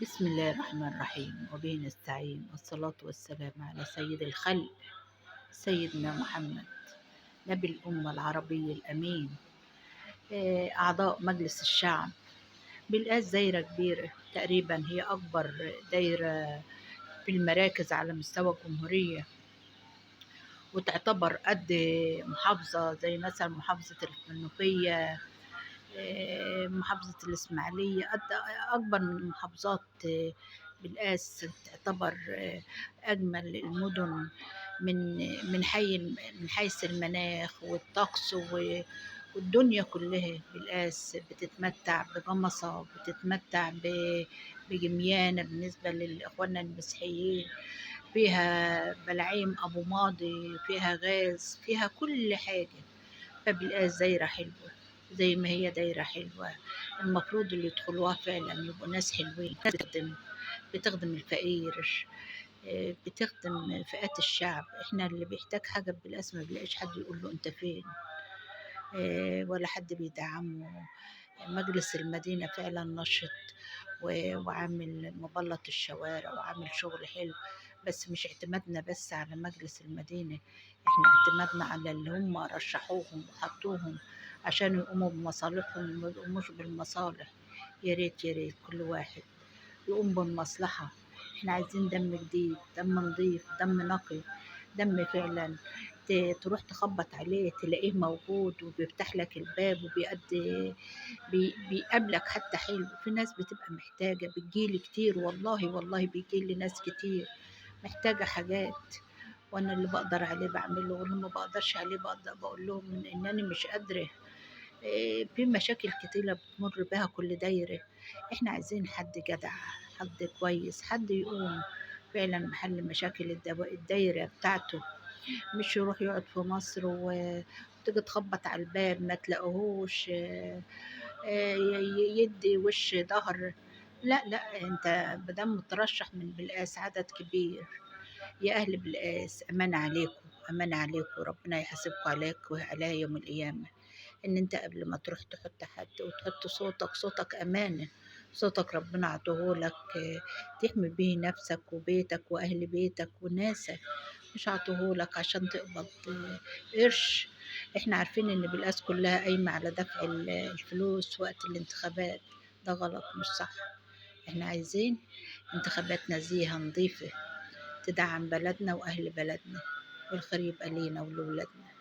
بسم الله الرحمن الرحيم، وبه نستعين، والصلاة والسلام على سيد الخلق سيدنا محمد نبي الأمة العربي الأمين. أعضاء مجلس الشعب، بلقاس دايرة كبيرة، تقريبا هي أكبر دايرة في المراكز على مستوى الجمهورية، وتعتبر قد محافظة زي مثلا محافظة المنوفية، محافظة الإسماعيلية، قد أكبر من محافظات. بلقاس تعتبر أجمل المدن من حيث المناخ والطقس والدنيا كلها. بلقاس بتتمتع بجمصة، بتتمتع بجميانة بالنسبة لإخواننا المسيحيين، فيها بلعيم أبو ماضي، فيها غاز، فيها كل حاجة. فبلقاس دايرة حلوة زي ما هي دايرة حلوة، المفروض اللي يدخلوها فعلا يبقوا ناس حلوين، بتخدم الفقير، بتخدم فئات الشعب. احنا اللي بيحتاج حاجة بلقاس ما بيلاقيش حد يقول له انت فين، ولا حد بيدعمه. مجلس المدينة فعلا نشط وعامل مبلط الشوارع وعامل شغل حلو، بس مش اعتمادنا بس على مجلس المدينة، احنا اعتمادنا على اللي هم رشحوهم وحطوهم عشان يقوموا بمصالحهم وما يقوموش بالمصالح. يا ريت يا ريت كل واحد يقوم بالمصلحة. احنا عايزين دم جديد، دم نظيف، دم نقي، دم فعلا تروح تخبط عليه تلاقيه موجود وبيفتح لك الباب وبيقدي بيقابلك حتى حلو. في ناس بتبقى محتاجة، بتجيلي كتير والله، والله بيجيلي ناس كتير محتاجة حاجات، وانا اللي بقدر عليه بعمله، واللي ما بقدرش عليه بقدر بقول لهم ان انا مش قادرة. في مشاكل كتيرة بتمر بها كل دايرة. احنا عايزين حد جدع، حد كويس، حد يقوم فعلا بحل مشاكل الدايرة بتاعته، مش يروح يقعد في مصر وتيجي تخبط على الباب ما تلاقيهوش، يدي وش ظهر. لا لا، انت بدل مترشح من بلقاس عدد كبير. يا أهل بلقاس، أمان عليكم، أمان عليكم، ربنا يحاسبكم عليك وعليا يوم القيامة. إن أنت قبل ما تروح تحط حد وتحط صوتك، صوتك أمانة، صوتك ربنا عطاهولك، تحمي بيه نفسك وبيتك وأهل بيتك وناسك، مش عطاهولك عشان تقبض قرش. احنا عارفين إن بلقاس كلها قايمة على دفع الفلوس وقت الانتخابات، ده غلط مش صح. احنا عايزين انتخابات نزيهة نظيفة تدعم بلدنا وأهل بلدنا، والخير يبقى لينا ولولادنا.